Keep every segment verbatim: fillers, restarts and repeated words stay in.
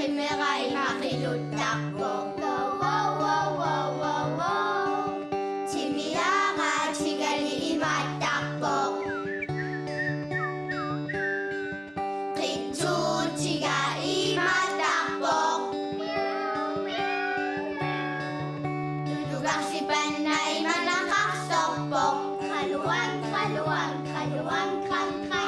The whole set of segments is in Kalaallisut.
Timera ima qiluttarpoq. Wow, wow, wow, wow, wow, wow. Timiara tigali imaattarpoq. Qitsuutiga imaattarpoq. Tulugarsipanna imanaqarsorpoq. Qaluan, qaluan, qaluan, qan, qan.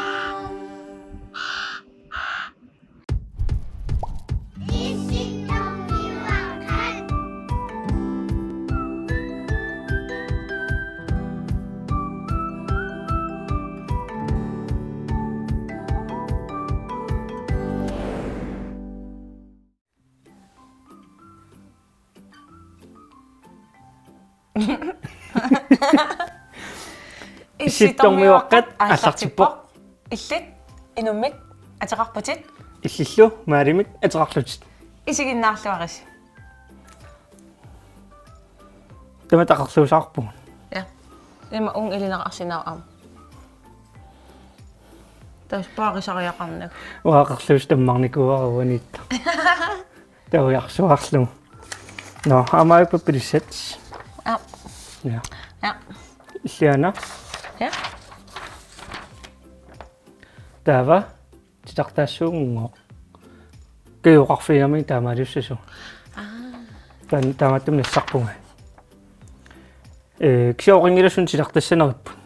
Issittormiuaqqat aallartippoq. Illit inummik ateqarputit. Illillu Maalimik ateqarlutit. Isiginnaarluarisi. Tamatta aqerluusaarpugut. Ja. Ima uunga ilineqarsinnaavoq aamma. Tassa paarisariaqarnagu. Uanga aqerluusaq tammarnikuuara uaniitta. Taviarsuarlugu. Nå, aamma ippa pilissat. Ja. Ja. Ja. Illiana. Ja. Taava titartaassuunngooq. Kajuqarfigamik taamaaliussasut. Aa. Taan-, taamaattumik nassarpunga. Ee, kisianni oqanngilaq suna titartassaneripput.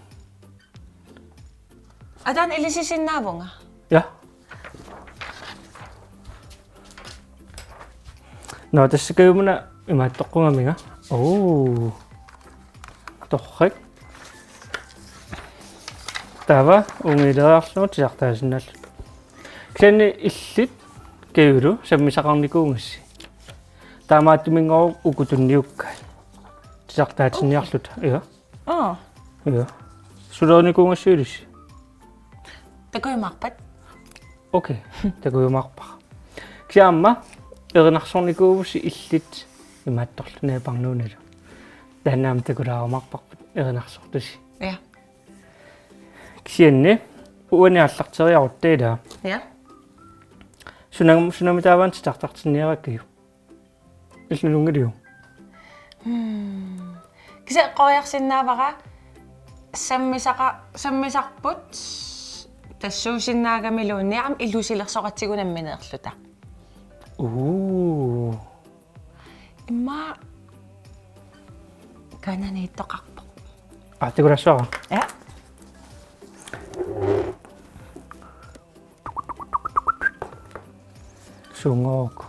Ataani ilisisinnaavunga. Ja. Nå, tassa Kajumuna imaattoqqugaminga. Oo. Torrak. Taava uunga ileriarlugu titartaasinnaalluni. Kisianni illit Kajulu sammisaqarnikuugassi. Taamaattuminngooq uku tunniukkaat. Titartaatinniarluta. Ja. Aa. Ja. Sulerinikuugassi ilissi. Takujumaarpat? Okay, takujumaarpara. Kisianni aamma erinarsornikuuvusi illit imaattorluni aporluunnilu. Taanna aamma takulaarumaarparput erinarsortusi. Ja. Kisianni uani aallarteriarutta ilaa. Ja. Sunam-, sunami taava titartartinniarakkit? Illit nalunngiliuk? Hmm. Kisianni eqqoriarsinnaavara sammisaqa-, sammisarput tassuusinnaagamiluunniit aamma ilusilersoqatigut nammineerluta. Uu. Immaqa kananiittoqarpoq. Aa, takulaassuara. Ja. Suunngooq.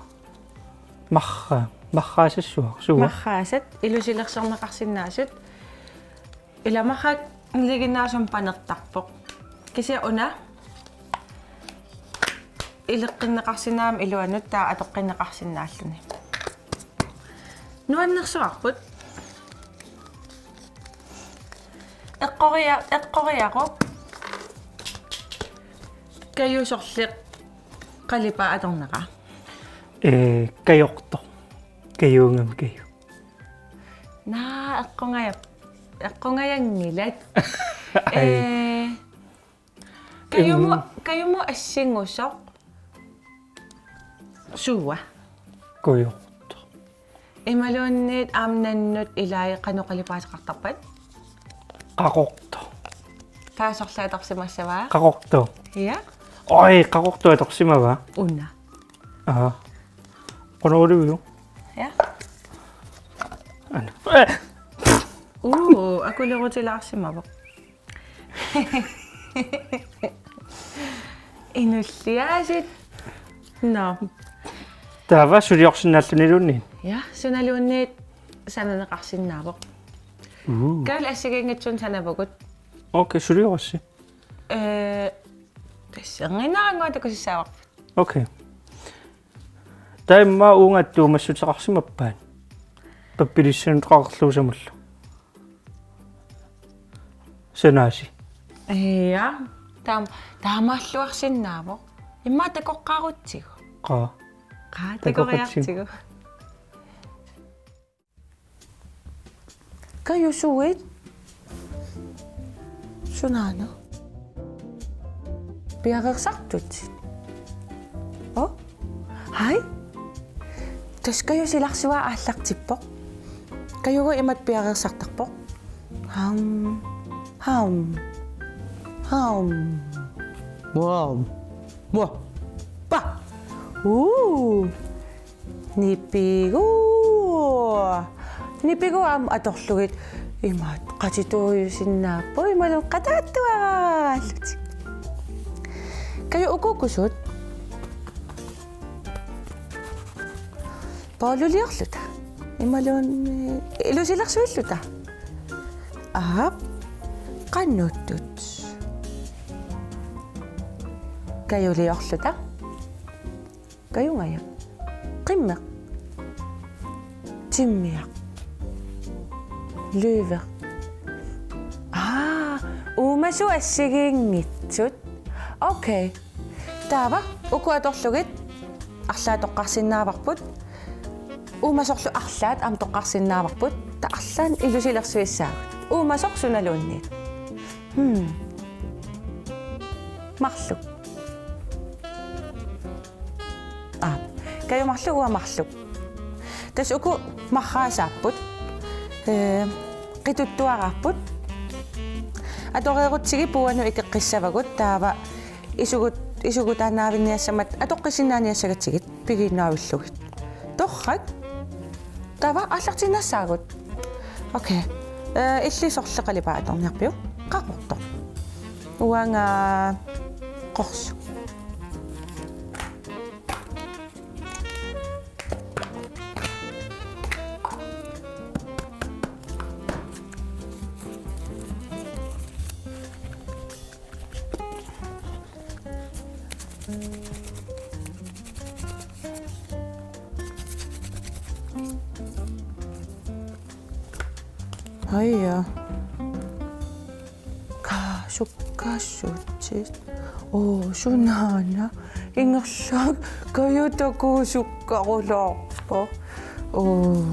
Marra-, marraasassuaq, suua? Marraasat, ilusilersorneqarsinnaasut. Ila marraat naligiinnaasumik panertarpoq. Kisianni una ileqqinneqarsinnaammat iluanut taava atoqqinneqarsinnaalluni. Nuannersuarput. Eqqoria-, eqqoriaruk Kaju sorleq qalipaat atornera? Ee, Kajortoq. Kajuugami Kaju. Naa, eqqungaja-, eqqungajanngilat. Ai. Ee, Kajumut, em, Kajumut assingusoq. Suua? Kujortoq. Imaluunniit aamma nannut ilai qanoq qalipaateqartarpat? Qaqortoq. Taava sorleq atorsimassava? Qaqortoq. Ja? Oj, Qaqortoq atorsimava? Una. Aa. Qanoq iliviuk? Ja. Ana. Uu, akulerutilaarsimavoq. Inulliaasit. Nå. Taava suliorsinnaalluniluunniit? Ja, sunaluunniit sananeqarsinnaavoq. Uu. Kajul assigiinngitsunik sanavugut. Okay, suliorassi. Ee, tassannginnarannguaq takusassaavarput. Okay. Taava immaqa uunga attuumassuteqarsimappat. Pappilissanik qaqorluusamullu. Sanaasi. Ja, taam-, taamaalluarsinnaavoq. Immaqa takoqqaarutsigu. Qaa. Qaa, takoqatsigu. Takoriartigu. Kaju, suit? Sunaana? Piareersartutit? Oh? Hej. Tassa Kaju silarsua aallartippoq. Kajuga imatut piareersartarpoq. Ham, ham, ham. Wow. Wow. Pa. Uu. Nipigu. Nipigu aamma atorlugit imaattoq qatituujusinnaapput imaluunniit qataattuaraallutik. Kaju, uku ukusut booluliorluta. Imaluunniit ilusilersuilluta. Aap. Qanoq ittut. Kajuliorluta. Kajungajak. Qimmeq. Timmiaq. Løve. Aa, uumasut assigiinngitsut. Okay. Taava uku atorlugit arlaat toqqarsinnaavarput. Uumasorlu arlaat aamma toqqarsinnaavarput. Taava arlaannik ilusilersuissaagut. Uumasoq sunaluunniit. Hmm. Marluk. Aa, Kaju marluk, uanga marluk. Tassa uku marraasaapput. Ee, qituttuaraapput. Atoreerutsigit puuanut ikeqqissavagut, taava isugut, isugutaannaavinniassammat atoqqissinnaaniassagatsigit pigiinnaavillugit. Torrak. Taava aallartinnassaagut. Okay. Ee, illit sorleq qalipaat atorniarpiuk? Qaqortoq. Uanga qorsuk. Aja. Kaa, sukkasutit. Oo, sunaana. Ingerlaannaq Kaju takuusukkarulaarpoq. Oo.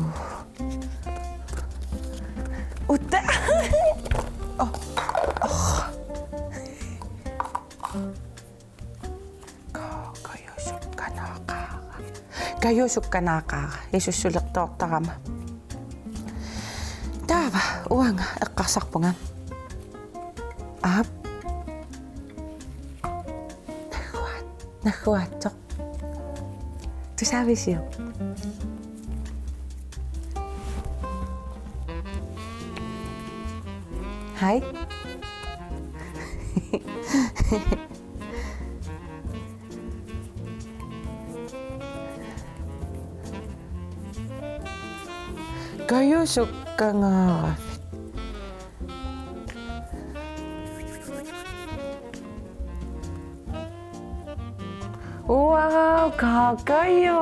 Utta. Oo. Oo. Ka-, Kaju sukkanaaqaara. Kaju sukkanaaqaara. Isussulertoortarama. Taava, uanga eqqarsarpunga. Aap. Nagguaat-, nagguaatsoq. Tusaavisiuk? Hej. Kaju sukkangaaravit. Wow, Kaju.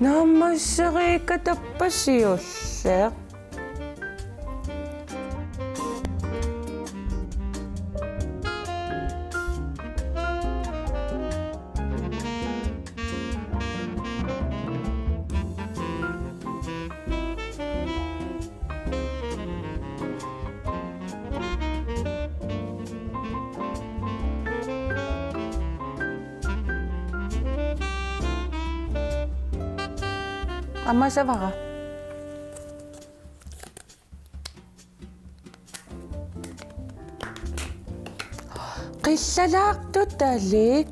Naammasseriikka tappasiulleq. Amasavara. Qillalaartutalik.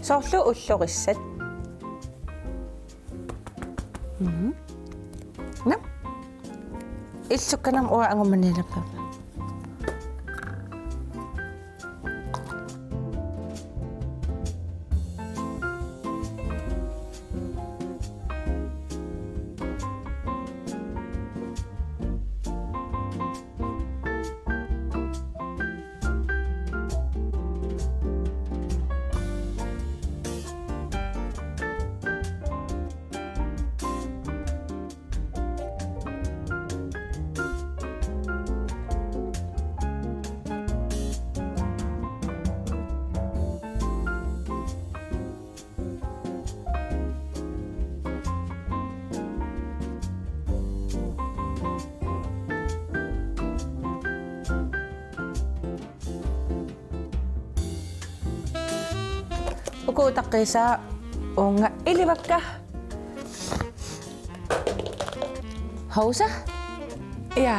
Soorlu ullorissat. Mhm. Naa. Illit sukkanermut uanga angumanialappavara. Uku utaqqiisaa Uunga ilivakka. Hovsa. Ja.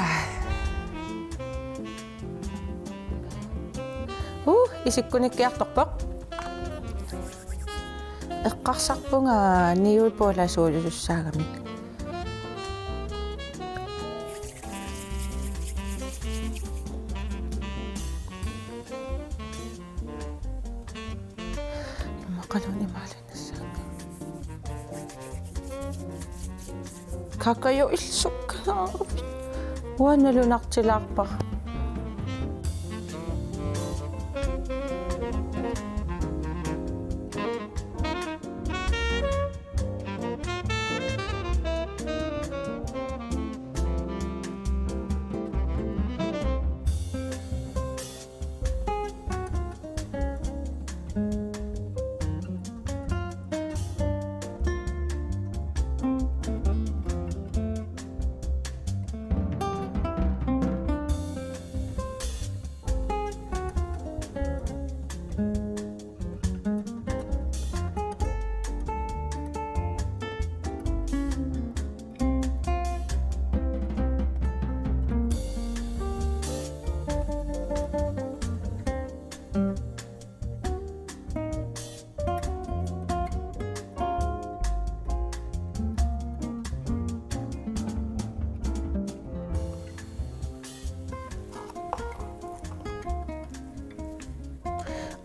Uh, isikkunikkiartorpoq. Eqqarsarpunga niuippoq ila suujusussaagamik. Maqaluun imaalinnassaanga. Kakajo ilsukka. Uanga nalunartilaarpara.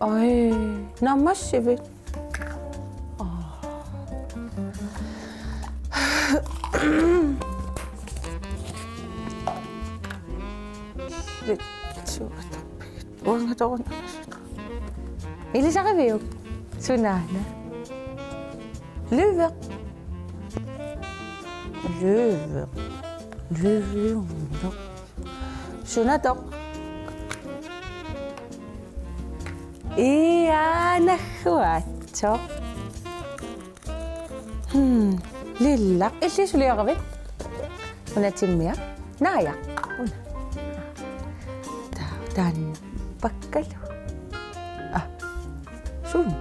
Oj, naammassivit. Aa. Lit-, suugatarpigit. Uangatorun. Ilisariviuk? Sunaana? Løveq. Løveq. Løveq. Sunatoq. Ia, nagguaatsoq. Hmm, lillaq. Illit suliaravit? Una timmia. Naajaq. Una. Ta-, taanna pakkalu. Ah. Sun.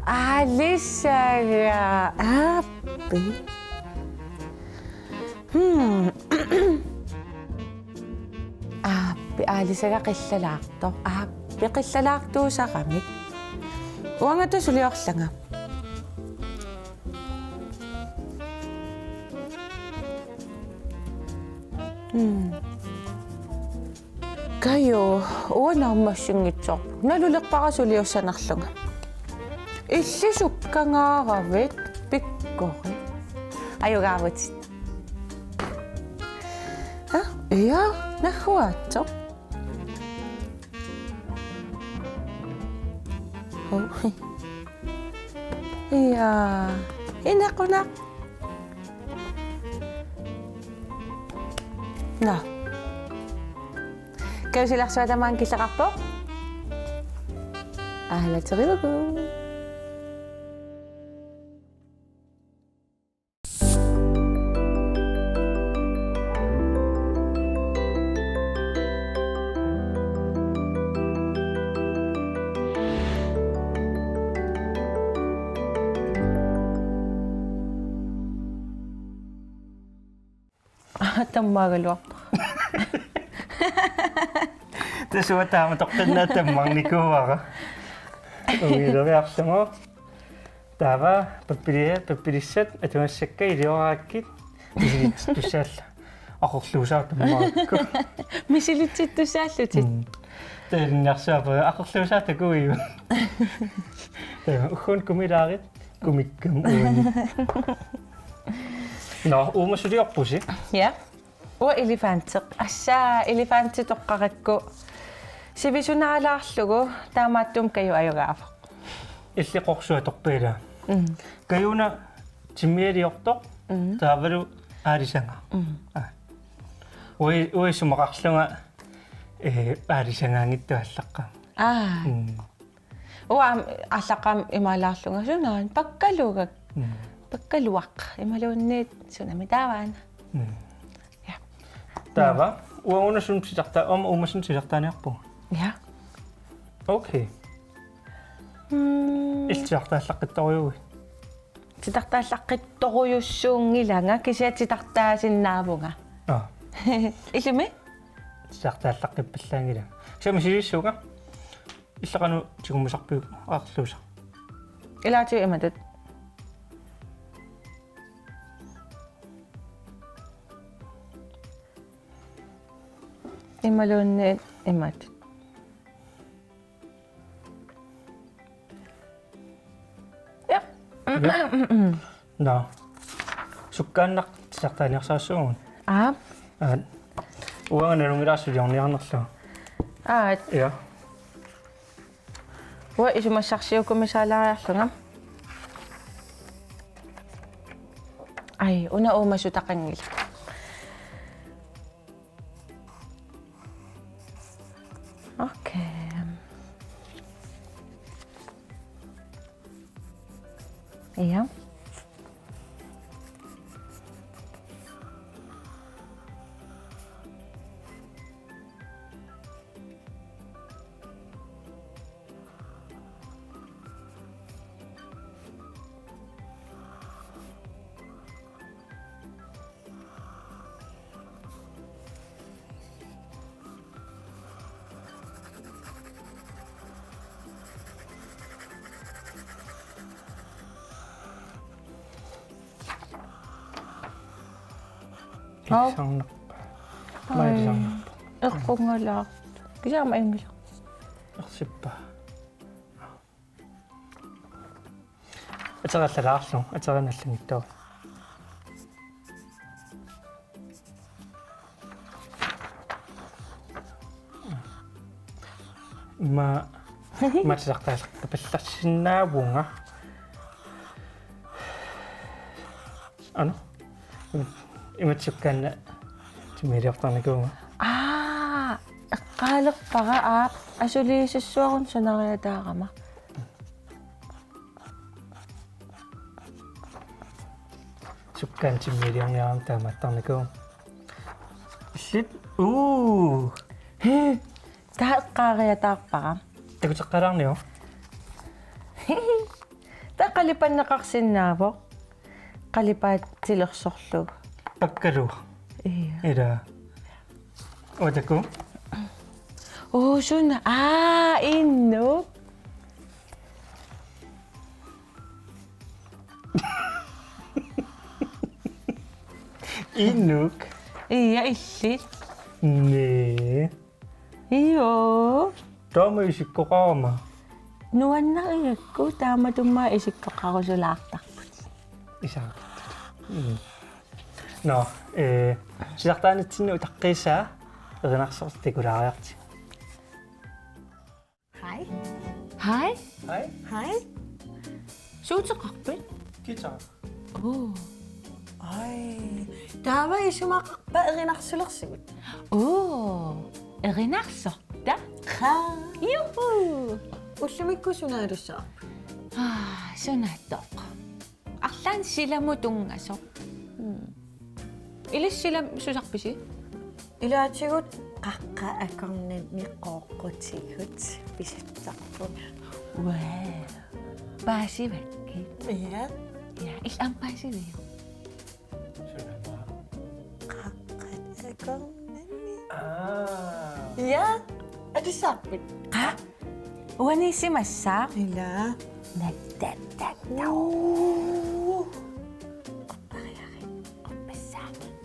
Aalisaga. Aappi. Hmm. Aappi aalisaga qillalaartoq. Aappi qillalaartuusaramik. Uangatut suliorlanga. Hmm. Kaju, uanga naammassinngitsoq. Nalulerpara suliussanerlunga. Illit sukkangaaravit pikkori. Ajugaavutit. Ha? Ia, nagguaatsoq. Oh. Ia, inequnaq. Nå. Kaju silarsuaq tamaanga killeqarpoq. Aalaterivagut. Tammaagaluarpara. Tassa uanga taama toqqinnaat tammarnikuuara. Uileriarlugu. Taava pappilia-, pappilissat atugassakka iliorarakkit misilitsittussaallutit. Aqerluusaaq tammaarakku. Misilitsittussaallutit. Mm. Taannarsaapu aqerluusaaq takuiu. Taava ugguuna kumilaarit. Kumikkam uani. Nå, uuma suliorpusi? Ja. Uanga elefanti. Assa elefanti toqqarakku. Sivisunaalaarlugu taamaattumik Kaju ajugaavoq. Illit qorsuaq atorpit ilaa. Mm. Kaju una timmialiortoq, mm, taavalu aalisagaaq. Mm. Aa. Uanga, uanga isumaqarlunga, eh, aalisagaanngitsoq aallaqqaammut. Aa. Mm. Uanga aallaqqaammut imaalaarlunga sunaana pakkaluugakku. Mm. Pakkaluaq. Imaluunniit sunami taavaana. Mm. Ja. Taava, uanga una suna silartaa-, aamma uuma suna silartaaniarpugut. Ja. Okay. Mm. Illit titartaallaqqittorujuit? Titartaallaqqittorujussuunngilanga, kisianni titartaasinnaavunga. Aa. Ilimi? Titartaallaqqippallaanngilanga. Kisianni misiliissuunga. Illit qanoq tigummisarpiuk aarluusaq? Ilaatigut imatut. Imaluunniit imatut. Ja. Ja. Nå. Sukkaannaq titartaaniarsarissaagut. Aa. Aa. Uanga nalunngilara suliorniarnerlugu. Aa. Ja. Uanga isumassarsiukkumisaalaariarlunga. Ai, una uumasutaqanngilaq. Okay. Ja. Au. Ilisarnarpa. Maa ilisarnarpa. Eqqunngalaartoq. Kisianni aamma inngila. Ersippa. Aterallalaarlugu, ateriinnarlunngitsoq. Ma, ma titartaallaqqipallassinnaavunga. Anu? Imatut sukkaannaq timmiliortarnikuuvunga. Aa, eqqaalerpara aap, asuliisussuarun sanariataarama. Sukkaannaq timmiliorniarama taamaattarnikuuvunga. Illit, uu. Hee, taava eqqaariataarpara. Takuteqqaalaarniuk? Taava qalipanneqarsinnaavoq. Qalipaatilersorlugu. Pakkaluaq. Ja. Ila. Otaku. Oo, suna. Aa, innuk. Innuk. Ja, illit. Naa. Io. Taama isikkoqarama. Nuannarigakku taamatut aamma isikkoqarusulaartarput. Isaartut. Mm. Nå, eh, titartaanitsinni utaqqiisaa erinarsortut takulaariartigu. Hej. Hej. Hej. Hej. Suuteqarpit? Guitar. Oo. Ai. Taava isumaqarpa erinarsulersugut? Oo. Erinarsorta? Qaa. Juhu. Ullumikkut sunaalussavarput? Aa, sunaattoq. Arlaannik silamut tunngasoq. Mm. Ilissi silamut susarpisi? Ilaatigut qaqqat akornanni qooqqutigut pisussarpunga. Wow. Paasivakkit? Ja. Ja, illit aamma paasiviuk? Qaqqat akornanni. Aa. Ja, atussaapput? Qaa? Uaniissimassaaq? Ila. Nattattattau. Uu. Oppariarit. Oppassaammat.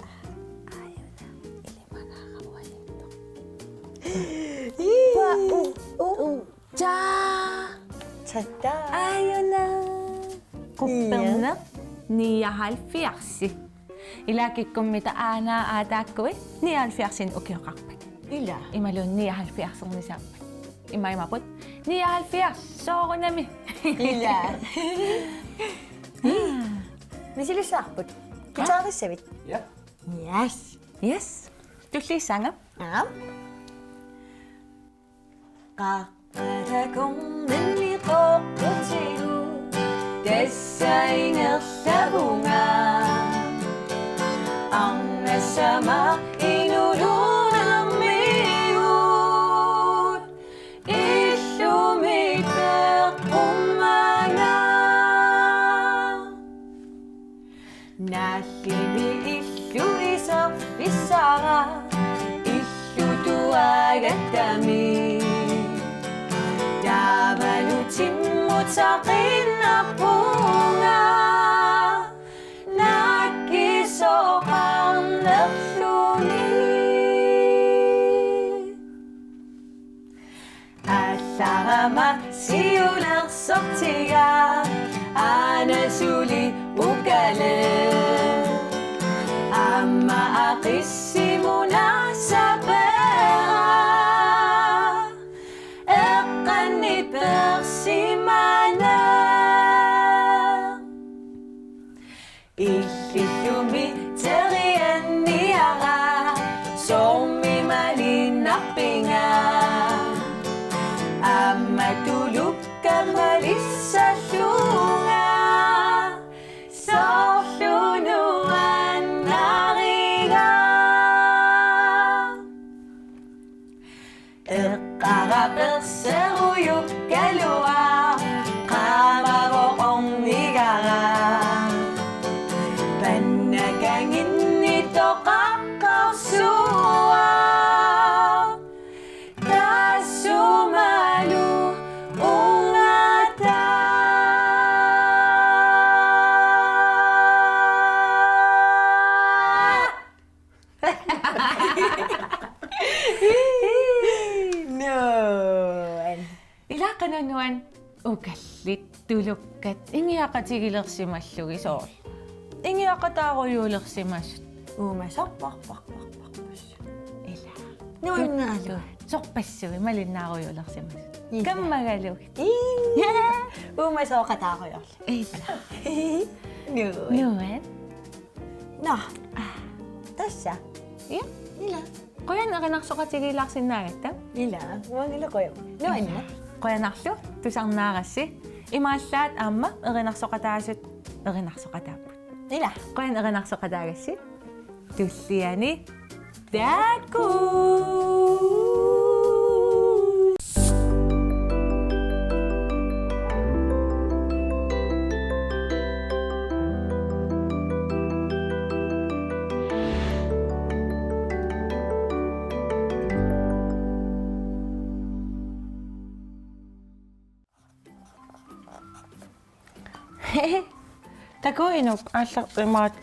Aajuna. Ilimagaara uaniittoq. Ii. Ua, u, u, u. Taa. Tada. Aajuna. Qupperneq. Ii. Nioghalvfjerds. Ilaa kikkummita aanaa aataakkui nioghalvfjerdsinik ukioqarpat. Ila. Imaluunniit nioghalvfjerdsernisaappat. Ima imaappoq. Nioghalvfjerds soorunami. Ila. Misilissavarput. Guitarissavit? Ja. Yes. Yes. Tulliissaanga? Aap. Qaqqat akornanni qooqqutigut tassa ingerlavunga. Arnassamaq inuluunermigut illumik peqqum- Gattami. Taavalu timmutsaqinnapunga. Nakkisoqarnerluni. Allarama siulersortiga, aana suli ukale. Aamma aqissimuna sapera, eqqanni persimana. Illillumi terianniara, soormi malinnarpinga. Aamma tulukka malissallunga, soorlu nuannariga. Eqqara perserujukkaluaq, qaamavoq ornigara. Pannakanginni toqaqqarsuaq, taassumalu ungata. Nuan. Ilaa qanoq nuan, ukallit tulukkat ingiaqatigilersimallugit soorlu. Ingiaqataarujuulersimasut. Uumasorparparparparpassu. Ilaa. Nuanneraluaq. Sorpassuit malinnaarujuulersimasut. Ilaa. Kammagalugit. Ii. Uumasooqataarujoorlugit. Ilaa. Nuan. Nuan. Nå. Tassa. Ja. Ilaa. Qujanaq erinarsoqatigiilaarsinnaagatta. Ilaa. Uangalu qujanaq. Nuanneq. Qujanarlu tusarnaarassi. Imaallaat aamma erinarsoqataasut erinarsoqataapput. Ilaa. Qujanaq erinarsoqataagassi. Tulliani takuss. Takuuk inuk aallartimaat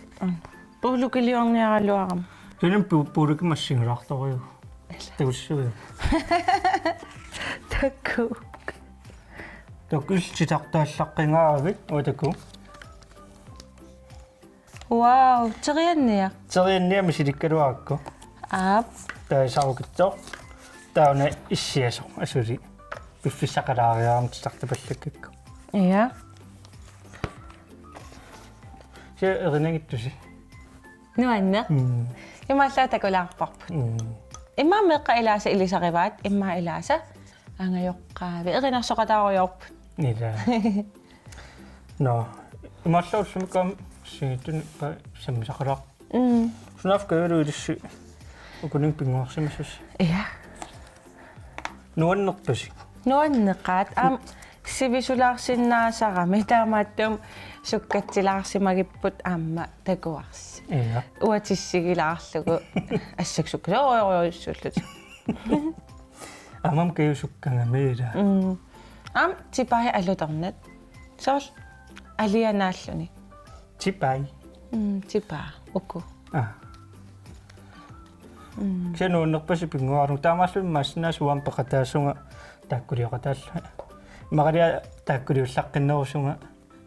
puulukiliorniaraluarama. Tunum pu-, puuluki massingulaartoruju. Takussuuju. Takuuk. Takuuk titartaallaqqingaavit, uataku. Wow, terianniaq. Terianniaq misilikkaluarakku. Aap. Taasarukitsoq. Taanna issiasoq asuli. Piffissaqalaariarama titartapallakkakku. Ja. Se erinagittusi. Nuanneq. Mm. Imaallaat takulaarparput. Mm. Immaqa meeqqat ilaasa ilisarivaat, immaqa ilaasa angajoqqaavi. Erinarsoqataarujoorput. Ilaa. Nå, imaallaat ullumikkut aamma singittunik pa-, sammisaqalaaq. Mm. Sunaaffa Kajalu ilissi ukuninnga pinnguarsimasusi. Ja. Nuannerpasik. Nuanneqaat. Aamma sivisulaarsinnaasarami taamaattumik sukkatsilaarsimagipput aamma takuarsi. Ja. Uatissigilaarlugu assaksukkut. Oj, oj, oj, sullut. Aamma Kaju sukkagami ilaa. Mm. Aamma tipai alutornat. Soorlu alianaalluni. Tipai. Mm, tipaa. Uku. Aa. Mm. Kisianni nuannerpasik pinnguarneq taamaalluni imaassinnaavoq uanga peqataasunga taakkulioqataallunga. Immaqalu taakkuliullaqqinnerusunga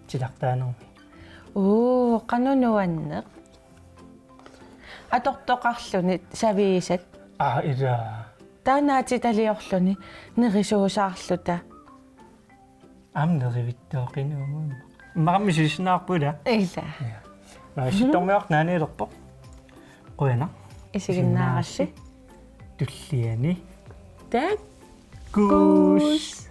titartaanermi. Uu, qanoq nuanneq. Atortoqarluni saviisat. Aa, ilaa. Taanna atitaliorluni nerisuusaarluta. Aamma nerivittoq qinuuguimma. Immaqa aamma misiliinnarpugut ilaa. Ilaa. Ja. Nå, issittormiuarneq naaniilerpoq. Qujanaq. Isiginnaarassi. Tulliani. Takuss. Kuss.